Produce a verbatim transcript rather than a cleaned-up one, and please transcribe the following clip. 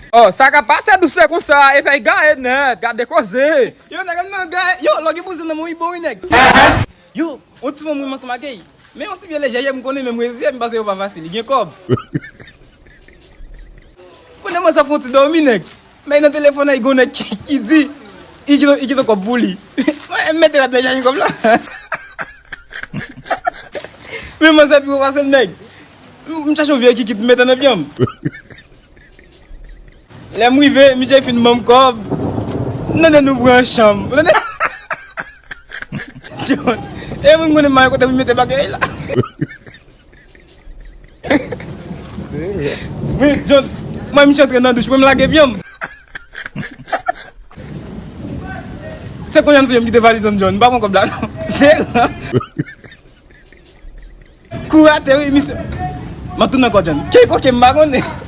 Oh, sa ka pase dousè konsa, e fè gaye nèt, gade koze. Yo, nèg, m nan gaye. Yo, lòg e bouzen nan mwen, wi, bon, wi, nèg. Yo, yon ti fanm mwen ansanm ak li. Men yon ti pye lejè, m konnen menm reziye, m pase yo pa fasil, li gen kòb. Konnen mwen sa fè yon ti dòmi, nèg. Men nan telefòn nan, li gon nèg ki, ki di, li kite, li kite kòb pou li. Mwen, m mete rad nan chache kòb la. Men mwen sa pi wo pase m, nèg. M, m chache yon vye kikit, m mete nan vyanm. Lè m rive, misye fin ban m kòb. M tande nou pran chanm. Ou tande? John, e moun konnen m pa gen kote pou m mete bagay la. Men, John, mwen misye antre nan douch, mwen m lage vyanm. Se kounye a m sonje m kite valiz an, John. M pa pran kòb la, non. Kou atè, wi, misye. M ap tounen ankò, John. Ki kote m pa konnen.